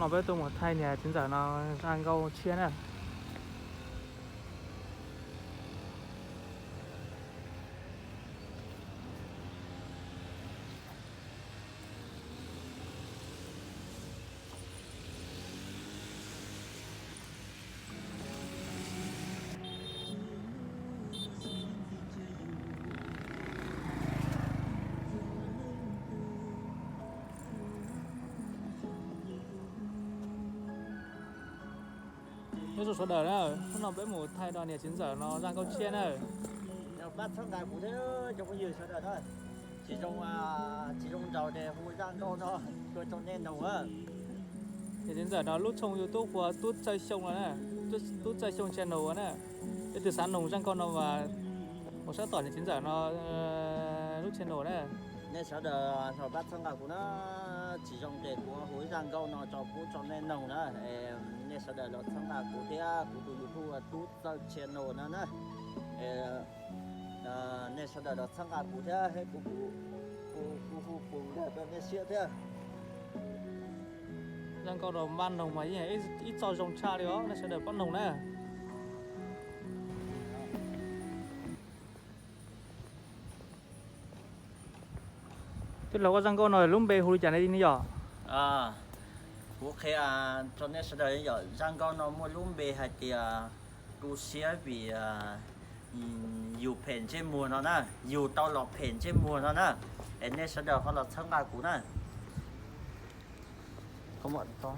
No peb tuaj mus thaij niam txiv ntxawm no zaj nkauj tshiab na. Nyob zoo sawv daws na, hnub no peb mus thaij rau niam txiv ntxawm no zaj nkauj tshiab na. Pab txhawb nqa kuv thiab cov phooj ywg sawv daws na. Tsis zoo, tsis zoo nraus ces hu zaj nkauj no tuaj rau nej noog na. Niam txiv ntxawm no lub tshooj YouTube hu ua Tub Txawj Xyooj no na, Tub Txawj Xyooj channel na. Leej twg xav noog zaj nkauj no mas mus saib tom niam txiv ntxawm no lub channel na. Nej sawv daws pab txhawb nqa kuv na, tsis zoo ces kuv hu zaj nkauj no tso pub rau nej noog na. Nej sawv daws los txhawb nqa kuv thiab kuv tus YouTube ua Tub Txawj channel no na. Nej sawv daws los txhawb nqa kuv thiab, kuv, kuv hu pus ntag rau nej siab thiab. Zaj nkauj no pab noog mas yeej ib txoj zoo tshaj li os, nej sawv daws pab noog na. Tij laug, koj zaj nkauj no lub npe hu li cas ne yom? Kuv qhia rau nej sawv daws yom, zaj nkauj no muaj lub npe hais tias tu siab vim yus phem ntsej muag no na, yus tau los phem ntsej muag no na. Es nej sawv daws ho los txhawb nqa kuv na. Kuv mam tso.